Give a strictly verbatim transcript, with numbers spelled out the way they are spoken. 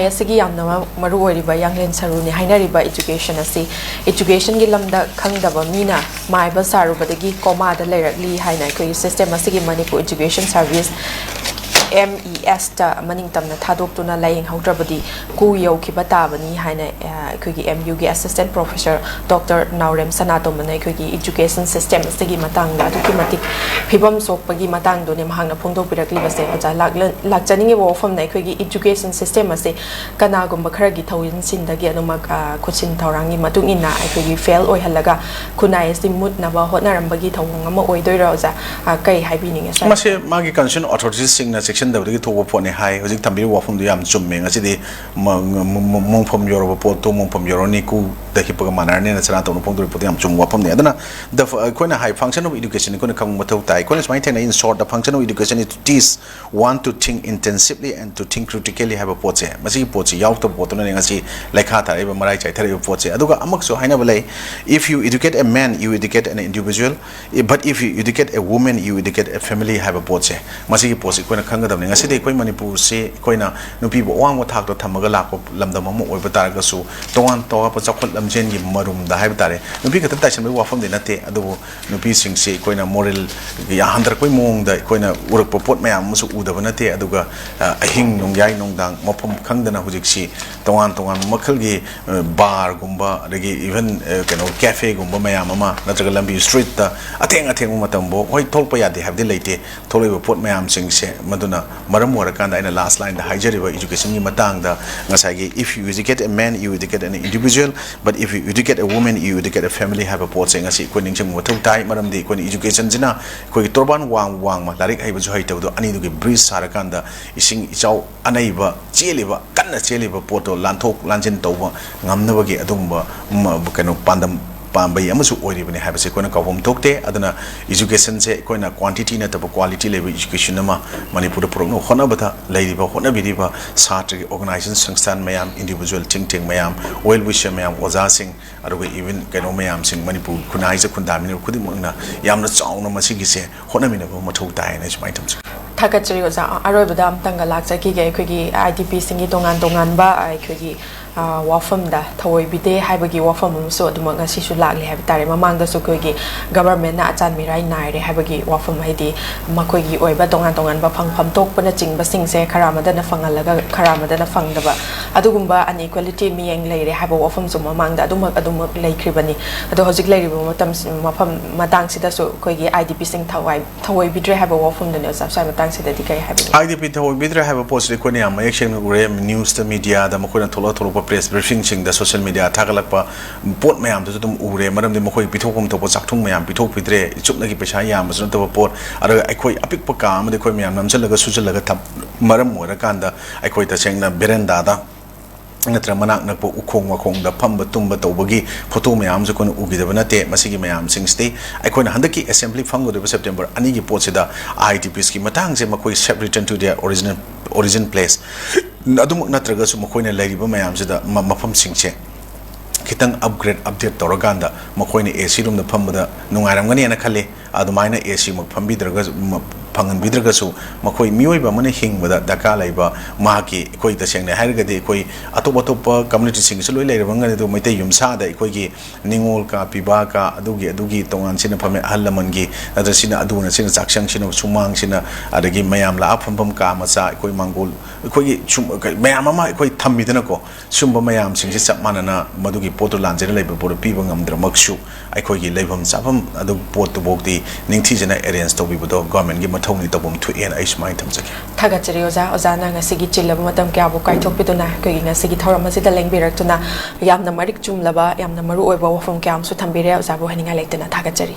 ꯑꯁꯤꯒꯤ ꯌꯥꯝꯅ ꯃꯔꯨ ꯑꯣꯏꯔꯤꯕ ꯌꯥꯡꯂꯦꯟ ꯁꯔꯨꯅꯤ ꯍꯥꯏꯅꯔꯤꯕ education ꯑꯁꯤ educationꯒꯤ ꯂꯝꯗ ꯈꯪꯗꯕ ꯃꯤꯅ ꯃꯥꯏꯕ ꯁꯥꯔꯨꯕꯗꯒꯤ ꯀꯣꯃꯥꯗ ꯂꯩꯔꯛꯂꯤ ꯍꯥꯏꯅ ꯑꯩꯈꯣꯏꯒꯤ system ꯑꯁꯤꯒꯤ Manipur Education Service, M E S ꯇ ꯃꯅꯤꯡ ꯇꯝꯅ ꯊꯥꯗꯣꯛꯇꯨꯅ ꯂꯥꯌꯦꯡꯍꯧꯗ꯭ꯔꯕꯗꯤ ꯀꯨ ꯌꯧꯈꯤꯕ ꯇꯥꯕꯅꯤ ꯍꯥꯏꯅ ꯑꯩꯈꯣꯏꯒꯤ M U ꯒꯤ assistant professor Doctor ꯅꯥꯎꯔꯦꯝ ꯁꯅꯥꯇꯣꯝꯕꯅ ꯑꯩꯈꯣꯏꯒꯤ education system ꯑꯁꯤꯒꯤ ꯃꯇꯥꯡꯗ ꯑꯗꯨꯛꯀꯤ ꯃꯇꯤꯛ ꯐꯤꯕꯝ ꯁꯣꯛꯄꯒꯤ ꯃꯇꯥꯡꯗꯨꯅꯤ ꯃꯍꯥꯛꯅ ꯐꯣꯡꯗꯣꯛꯄꯤꯔꯛꯂꯤꯕꯁꯦ꯫ ꯑꯣꯖꯥ, ꯂꯥꯛꯆꯅꯤꯡꯉꯤꯕ ꯋꯥꯐꯝꯅ ꯑꯩꯈꯣꯏꯒꯤ education system ꯑꯁꯤ ꯀꯅꯥꯒꯨꯝꯕ ꯈꯔꯒꯤ ꯊꯧꯖꯤꯟꯁꯤꯟꯗꯒꯤ ꯑꯗꯨꯃꯛ ꯈꯨꯠꯁꯤꯟ ꯊꯧꯔꯥꯡꯒꯤ ꯃꯇꯨꯡ ꯏꯟꯅ ꯑꯩꯈꯣꯏꯒꯤ fail ꯑꯣꯏꯍꯜꯂꯒ ꯈꯨꯟꯅꯥꯏ ꯑꯁꯤ ꯃꯨꯠꯅꯕ ꯍꯣꯠꯅꯔꯝꯕꯒꯤ ꯊꯧꯑꯣꯡ ꯑꯃ ꯑꯣꯏꯗꯣꯏꯔꯣ ꯑꯣꯖꯥ? ꯀꯩ ꯍꯥꯏꯕꯤꯅꯤꯡꯉꯤ ꯁꯥꯔ? ꯃꯁꯤ ꯃꯥꯒꯤ concerned authoritiesꯁꯤꯡꯅ ꯆꯦꯛꯁꯤꯟꯗꯕꯗꯒꯤ ꯊꯣꯛꯄ ꯄꯣꯠꯅꯤ ꯍꯥꯏ꯫ ꯍꯧꯖꯤꯛ ꯊꯝꯕꯤꯔꯤꯕ ꯋꯥꯐꯝꯗꯨ ꯌꯥꯝ ꯆꯨꯝꯃꯦ꯫ ꯉꯁꯤꯗꯤ ꯃꯣꯡꯐꯝ ꯌꯧꯔꯕ ꯄꯣꯠꯇꯨ ꯃꯣꯡꯐꯝ ꯌꯧꯔꯅꯤ, ꯀꯨꯗ ꯍꯤꯞꯄꯒ ꯃꯥꯟꯅꯔꯅꯤꯅ ꯁꯅꯥꯇꯣꯝꯕꯅ ꯐꯣꯡꯗꯣꯔꯤꯕ ꯄꯣꯠꯇꯨ ꯌꯥꯝ ꯆꯨꯝꯕ ꯋꯥꯐꯝꯅꯤ꯫ ꯑꯗꯨꯅ the ꯑꯩꯈꯣꯏꯅ ꯍꯥꯏ function of education ꯑꯩꯈꯣꯏꯅ ꯈꯪꯕ ꯃꯊꯧ ꯇꯥꯏ꯫ ꯑꯩꯈꯣꯏꯅ ꯁꯨꯃꯥꯏꯅ ꯊꯦꯡꯅꯩ, in short, the function of education is to teach one to think intensively and to think critically ꯍꯥꯏꯕ ꯄꯣꯠꯁꯦ, ꯃꯁꯤꯒꯤ ꯄꯣꯠꯁꯤ ꯌꯥꯎꯗꯕ ꯄꯣꯠꯇꯨꯅꯅꯦ ꯉꯁꯤ ꯂꯩꯈꯥ ꯊꯥꯔꯛꯏꯕ, ꯃꯔꯥꯏ ꯆꯥꯏꯊꯔꯛꯏꯕ ꯄꯣꯠꯁꯦ꯫ ꯑꯗꯨꯒ ꯑꯃꯛꯁꯨ ꯍꯥꯏꯅꯕ ꯂꯩ, if you educate a man, you educate an individual, but if you educate a woman, you educate a family ꯍꯥꯏꯕ ꯄꯣꯠꯁꯦ, ꯃꯁꯤꯒꯤ ꯄꯣꯠꯁꯤ ꯑꯩꯈꯣꯏꯅ ꯈꯪꯒꯗꯕꯅꯤ꯫ ꯉꯁꯤꯗꯤ ꯑꯩꯈꯣꯏ ꯃꯅꯤꯄꯨꯔꯁꯤ ꯑꯩꯈꯣꯏꯅ ꯅꯨꯄꯤꯕꯨ ꯑꯋꯥꯡꯕ ꯊꯥꯛꯇ ꯊꯝꯃꯒ ꯂꯥꯛꯄ ꯂꯝꯗꯝ ꯑꯃ ꯑꯣꯏꯕ ꯇꯥꯔꯒꯁꯨ, ꯇꯣꯉꯥꯟ ꯇꯣꯉꯥꯟꯕ ꯆꯥꯎꯈꯠ ꯂꯝꯖꯦꯟꯒꯤ ꯃꯔꯨꯝꯗ ꯍꯥꯏꯕ ꯇꯥꯔꯦ, ꯅꯨꯄꯤ ꯈꯛꯇ ꯇꯥꯏꯁꯟꯕꯒꯤ ꯋꯥꯐꯝꯗꯤ ꯅꯠꯇꯦ, ꯑꯗꯨꯕꯨ ꯅꯨꯄꯤꯁꯤꯡꯁꯤ ꯑꯩꯈꯣꯏꯅ moral ꯍꯟꯊꯔꯛꯄꯒꯤ ꯃꯑꯣꯡꯗ ꯑꯩꯈꯣꯏꯅ ꯎꯔꯛꯄ ꯄꯣꯠ ꯃꯌꯥꯝ ꯑꯃꯁꯨ ꯎꯗꯕ ꯅꯠꯇꯦ꯫ ꯑꯗꯨꯒ ꯑꯍꯤꯡ ꯅꯣꯡꯌꯥꯏ ꯅꯨꯡꯗꯥꯡ ꯃꯐꯝ ꯈꯪꯗꯅ ꯍꯧꯖꯤꯛꯁꯤ ꯇꯣꯉꯥꯟ ꯇꯣꯉꯥꯟꯕ ꯃꯈꯜꯒꯤ barꯒꯨꯝꯕ, ꯑꯗꯒꯤ even ꯀꯩꯅꯣ cafeꯒꯨꯝꯕ ꯃꯌꯥꯝ ꯑꯃ, ꯅꯠꯇ꯭ꯔꯒ ꯂꯝꯕꯤ streetꯇ ꯑꯊꯦꯡ ꯑꯊꯦꯡꯕ ꯃꯇꯝꯕꯨ, ꯍꯣꯏ, ꯊꯣꯛꯂꯛꯄ ꯌꯥꯗꯦ ꯍꯥꯏꯕꯗꯤ ꯂꯩꯇꯦ, ꯊꯣꯛꯂꯛꯏꯕ ꯄꯣꯠ ꯃꯌꯥꯝꯁꯤꯡꯁꯦ꯫ ꯃꯗꯨꯅ ꯃꯔꯝ ꯑꯣꯏꯔꯀꯥꯟꯗ ꯑꯩꯅ last lineꯗ ꯍꯥꯏꯖꯔꯤꯕ educationꯒꯤ ꯃꯇꯥꯡꯗ ꯉꯁꯥꯏꯒꯤ if you educate a man, you educate an individual, but if you educate a woman, you educate a family ꯍꯥꯏꯕ ꯄꯣꯠꯁꯦ ꯉꯁꯤ ꯑꯩꯈꯣꯏ ꯅꯤꯡꯁꯤꯡꯕ ꯃꯊꯧ ꯇꯥꯏ꯫ ꯃꯔꯝꯗꯤ ꯑꯩꯈꯣꯏꯅ educationꯁꯤꯅ ꯑꯩꯈꯣꯏꯒꯤ ꯇꯣꯔꯕꯥꯟ ꯋꯥꯡ ꯋꯥꯡꯃ, ꯂꯥꯏꯔꯤꯛ ꯍꯩꯕꯁꯨ ꯍꯩꯇꯕꯗꯣ ꯑꯅꯤꯗꯨꯒꯤ bridge ꯁꯥꯔꯀꯥꯟꯗ ꯏꯁꯤꯡ ꯏꯆꯥꯎ ꯑꯅꯩꯕ ꯆꯦꯜꯂꯤꯕ, ꯀꯟꯅ ꯆꯦꯜꯂꯤꯕ ꯄꯣꯠꯇꯣ ꯂꯥꯟꯊꯣꯛ ꯂꯥꯟꯁꯤꯟ ꯇꯧꯕ ꯉꯝꯅꯕꯒꯤ ꯑꯗꯨꯒꯨꯝꯕ ꯀꯩꯅꯣ ꯄꯥꯟꯗꯝ ꯄꯥꯝꯕꯩ ꯑꯃꯁꯨ ꯑꯣꯏꯔꯤꯕꯅꯤ ꯍꯥꯏꯕꯁꯤ ꯑꯩꯈꯣꯏꯅ ꯀꯥꯎꯐꯝ ꯊꯣꯛꯇꯦ꯫ ꯑꯗꯨꯅ educationꯁꯦ ꯑꯩꯈꯣꯏꯅ quantity ꯅꯠꯇꯕ quality ꯂꯩꯕ education ꯑꯃ ꯃꯅꯤꯄꯨꯔꯗ ꯄꯨꯔꯛꯅꯕ ꯍꯣꯠꯅꯕꯗ ꯂꯩꯔꯤꯕ, ꯍꯣꯠꯅꯕꯤꯔꯤꯕ ꯁꯥꯇ꯭ꯔꯒꯤ organization, ꯁꯪꯁꯊꯥꯟ ꯃꯌꯥꯝ, individual think tank ꯃꯌꯥꯝ, well wisher ꯃꯌꯥꯝ, ꯑꯣꯖꯥꯁꯤꯡ, ꯑꯗꯨꯒ even ꯀꯩꯅꯣ ꯃꯌꯥꯝꯁꯤꯡ, ꯃꯅꯤꯄꯨꯔ ꯈꯨꯟꯅꯥꯏꯁꯤꯗ ꯈꯨꯟꯗꯥꯃꯤꯟꯅꯕ ꯈꯨꯗꯤꯡꯃꯛꯅ ꯌꯥꯝꯅ ꯆꯥꯎꯅ ꯃꯁꯤꯒꯤꯁꯦ ꯍꯣꯠꯅꯃꯤꯟꯅꯕ ꯃꯊꯧ ꯇꯥꯏ ꯍꯥꯏꯅ ꯑꯩ ꯁꯨꯃꯥꯏꯅ ꯊꯝꯖꯒꯦ꯫ ꯊꯥꯒꯠꯆꯔꯤ ꯑꯣꯖꯥ꯫ ꯑꯔꯣꯏꯕꯗ ꯑꯝꯇꯪꯒ ꯂꯥꯛꯆꯈꯤꯒꯦ꯫ ꯑꯩꯈꯣꯏꯒꯤ IDPꯁꯤꯡꯒꯤ ꯇꯣꯉꯥꯟ ꯇꯣꯉꯥꯟꯕ ꯑꯩꯈꯣꯏꯒꯤ, ꯑ, ꯋꯥꯐꯝꯗ ꯊꯑꯣꯏꯕꯤꯗꯦ ꯍꯥꯏꯕꯒꯤ ꯋꯥꯐꯝ ꯑꯃꯁꯨ ꯑꯗꯨꯃꯛ ꯉꯁꯤꯁꯨ ꯂꯥꯛꯂꯤ ꯍꯥꯏꯕ ꯇꯥꯔꯦ꯫ ꯃꯃꯥꯡꯗꯁꯨ ꯑꯩꯈꯣꯏꯒꯤ governmentꯅ ꯑꯆꯥꯟ ꯃꯤꯔꯥꯏ ꯅꯥꯏꯔꯦ ꯍꯥꯏꯕꯒꯤ ꯋꯥꯐꯝ, ꯍꯥꯏꯗꯤ ꯃꯈꯣꯏꯒꯤ ꯑꯣꯏꯕ ꯇꯣꯉꯥꯟ ꯇꯣꯉꯥꯟꯕ ꯐꯪꯐꯝ ꯊꯣꯛꯄꯅꯆꯤꯡꯕꯁꯤꯡꯁꯦ ꯈꯔ ꯑꯃꯗꯅ ꯐꯪꯍꯜꯂꯒ ꯈꯔ ꯑꯃꯗꯅ ꯐꯪꯗꯕ, ꯑꯗꯨꯒꯨꯝꯕ inequality ꯃꯤꯠꯌꯦꯡ ꯂꯩꯔꯦ ꯍꯥꯏꯕ ꯋꯥꯐꯝꯁꯨ ꯃꯃꯥꯡꯗ ꯑꯗꯨꯃꯛ ꯑꯗꯨꯃꯛ ꯂꯩꯈ꯭ꯔꯤꯕꯅꯤ꯫ ꯑꯗꯣ ꯍꯧꯖꯤꯛ ꯂꯩꯔꯤꯕ ꯃꯇꯝ, ꯃꯐꯝ ꯃꯇꯥꯡꯁꯤꯗꯁꯨ ꯑꯩꯈꯣꯏꯒꯤ IDPꯁꯤꯡ ꯊꯋꯥꯏ ꯊꯑꯣꯏꯕꯤꯗ꯭ꯔꯦ ꯍꯥꯏꯕ ꯋꯥꯐꯝꯗꯨꯅꯦ ꯑꯣꯖꯥ꯫ ꯁ꯭ꯋꯥꯏ ꯃꯇꯥꯡꯁꯤꯗꯗꯤ ꯀꯔꯤ ꯍꯥꯏꯕꯤꯅꯤꯡꯉꯤ? IDP ꯊꯑꯣꯏꯕꯤꯗ꯭ꯔꯦ ꯍꯥꯏꯕ ꯄꯣꯠꯁꯤꯗꯤ ꯑꯩꯈꯣꯏꯅ ꯌꯥꯝ ꯃꯌꯦꯛ ꯁꯦꯡꯅ ꯎꯔꯦ꯫ Newsꯇ, mediaꯗ ꯃꯈꯣꯏꯅ ꯊꯣꯛꯂꯛ ꯊꯣꯛꯂꯛꯄ press briefingꯁꯤꯡꯗ, social media ꯊꯥꯒꯠꯂꯛꯄ ꯄꯣꯠ ꯃꯌꯥꯝꯗꯨꯁꯨ ꯑꯗꯨꯝ ꯎꯔꯦ꯫ ꯃꯔꯝꯗꯤ ꯃꯈꯣꯏ ꯄꯤꯊꯣꯛꯐꯝ ꯊꯣꯛꯄ ꯆꯥꯛꯊꯨꯡ ꯃꯌꯥꯝ ꯄꯤꯊꯣꯛꯄꯤꯗ꯭ꯔꯦ, ꯆꯨꯞꯅꯒꯤ ꯄꯩꯁꯥ ꯌꯥꯝꯕꯁꯨ ꯅꯠꯇꯕ ꯄꯣꯠ, ꯑꯗꯨꯒ ꯑꯩꯈꯣꯏ ꯑꯄꯤꯛꯄ ꯀꯥ ꯑꯃꯗ ꯑꯩꯈꯣꯏ ꯃꯌꯥꯝ ꯅꯝꯁꯤꯜꯂꯒ ꯁꯨꯖꯜꯂꯒ ꯊꯝ-, ꯃꯔꯝ ꯑꯣꯏꯔꯀꯥꯟꯗ ꯑꯩꯈꯣꯏ ꯇꯁꯦꯡꯅ verandaꯗ ꯅꯠꯇ꯭ꯔꯒ ꯃꯅꯥꯛ ꯅꯛꯄ ꯎꯈꯣꯡ ꯋꯥꯈꯣꯡꯗ ꯐꯝꯕ ꯇꯨꯝꯕ ꯇꯧꯕꯒꯤ photo ꯃꯌꯥꯝꯁꯨ ꯑꯩꯈꯣꯏꯅ ꯎꯈꯤꯗꯕ ꯅꯠꯇꯦ꯫ ꯃꯁꯤꯒꯤ ꯃꯌꯥꯝꯁꯤꯡꯁꯤꯗꯤ ꯑꯩꯈꯣꯏꯅ ꯍꯟꯗꯛꯀꯤ assembly ꯐꯝꯒꯗꯧꯔꯤꯕ September ꯑꯅꯤꯒꯤ ꯄꯣꯠꯁꯤꯗ IDPsꯀꯤ ꯃꯇꯥꯡꯁꯦ ꯃꯈꯣꯏ safe return to their original, origin place ꯑꯗꯨꯃꯛ ꯅꯠꯇ꯭ꯔꯒꯁꯨ ꯃꯈꯣꯏꯅ ꯂꯩꯔꯤꯕ ꯃꯌꯥꯝꯁꯤꯗ ꯃ-, ꯃꯐꯝꯁꯤꯡꯁꯦ ꯈꯤꯇꯪ upgrade, update ꯇꯧꯔꯀꯥꯟꯗ ꯃꯈꯣꯏꯅ AC roomꯗ ꯐꯝꯕꯗ ꯅꯨꯡꯉꯥꯏꯔꯝꯒꯅꯦꯅ ꯈꯜꯂꯤ꯫ ꯑꯗꯨꯃꯥꯏꯅ ACꯃꯛ ꯐꯝꯕꯤꯗ꯭ꯔꯒꯁꯨ, ꯃ-, ꯐꯪꯍꯟꯕꯤꯗ꯭ꯔꯒꯁꯨ, ꯃꯈꯣꯏ ꯃꯤꯑꯣꯏꯕ ꯑꯃꯅ ꯍꯤꯡꯕꯗ ꯗꯔꯀꯥꯔ ꯂꯩꯕ ꯃꯍꯥꯛꯀꯤ, ꯑꯩꯈꯣꯏ ꯇꯁꯦꯡꯅ ꯍꯥꯏꯔꯒꯗꯤ ꯑꯩꯈꯣꯏ ꯑꯇꯣꯞ ꯑꯇꯣꯞꯄ communityꯁꯤꯡꯒꯤꯁꯨ ꯂꯣꯏ ꯂꯩꯔꯝꯒꯅꯤ, ꯑꯗꯨ ꯃꯩꯇꯩ ꯌꯨꯝꯁꯥꯗ ꯑꯩꯈꯣꯏꯒꯤ ꯅꯤꯉꯣꯜ ꯀꯥ, ꯄꯤꯕꯥ ꯀꯥ, ꯑꯗꯨꯒꯤ, ꯑꯗꯨꯒꯤ ꯇꯣꯉꯥꯟ ꯁꯤꯅ ꯐꯝꯃꯦ, ꯑꯍꯜ ꯂꯃꯟꯒꯤ, ꯅꯠꯇ꯭ꯔ ꯁꯤꯅ ꯑꯗꯨꯅ, ꯁꯤꯅ ꯆꯥꯛꯁꯪ, ꯁꯤꯅ ꯁꯨꯃꯥꯡ, ꯁꯤꯅ ꯑꯗꯒꯤ ꯃꯌꯥꯝ ꯂꯥꯛꯑ ꯐꯝꯐꯝ ꯀꯥ ꯃꯆꯥ, ꯑꯩꯈꯣꯏ ꯃꯥꯡꯒꯣꯜ, ꯑꯩꯈꯣꯏꯒꯤ ꯁꯨꯝ ꯀ-, ꯃꯌꯥꯝ ꯑꯃ ꯑꯩꯈꯣꯏ ꯊꯝꯃꯤꯗꯅꯀꯣ꯫ ꯁꯨꯝꯕ ꯃꯌꯥꯝꯁꯤꯡꯁꯦ ꯆꯞ ꯃꯥꯟꯅꯅ ꯃꯗꯨꯒꯤ ꯄꯣꯠꯇꯨ ꯂꯥꯟꯖꯦꯟꯅ ꯂꯩꯕ ꯄꯣꯠꯇꯨ ꯄꯤꯕ ꯉꯝꯗ꯭ꯔꯃꯛꯁꯨ, ꯑꯩꯈꯣꯏꯒꯤ ꯂꯩꯐꯝ ꯆꯥꯐꯝ ꯑꯗꯨ ꯄꯣꯠꯇꯨꯐꯥꯎꯗꯤ ꯅꯤꯡꯊꯤꯖꯅ arrange ꯇꯧꯕꯤꯕꯗꯣ governmentꯀꯤ ꯃꯊꯧꯅꯤ, ꯇꯧꯐꯝ ꯊꯣꯛꯑꯦꯅ ꯑꯩ ꯁꯨꯃꯥꯏꯅ ꯊꯝꯖꯒꯦ꯫ ꯊꯥꯒꯠꯆꯔꯤ ꯑꯣꯖꯥ꯫ ꯑꯣꯖꯥꯅ ꯉꯁꯤꯒꯤ ꯆꯤꯜꯂꯕ ꯃꯇꯝ ꯀꯌꯥꯕꯨ ꯀꯥꯏꯊꯣꯛꯄꯤꯗꯨꯅ ꯑꯩꯈꯣꯏꯒꯤ ꯉꯁꯤꯒꯤ ꯊꯧꯔꯝ ꯑꯁꯤꯗ ꯂꯦꯡꯕꯤꯔꯛꯇꯨꯅ ꯌꯥꯝꯅ ꯃꯔꯤꯛ ꯆꯨꯝꯂꯕ, ꯌꯥꯝꯅ ꯃꯔꯨ ꯑꯣꯏꯕ ꯋꯥꯐꯝ ꯀꯌꯥ ꯑꯃꯁꯨ ꯊꯝꯕꯤꯔꯦ꯫ ꯑꯣꯖꯥꯕꯨ ꯍꯥꯏꯅꯤꯡꯉꯥꯏ ꯂꯩꯇꯅ ꯊꯥꯒꯠꯆꯔꯤ꯫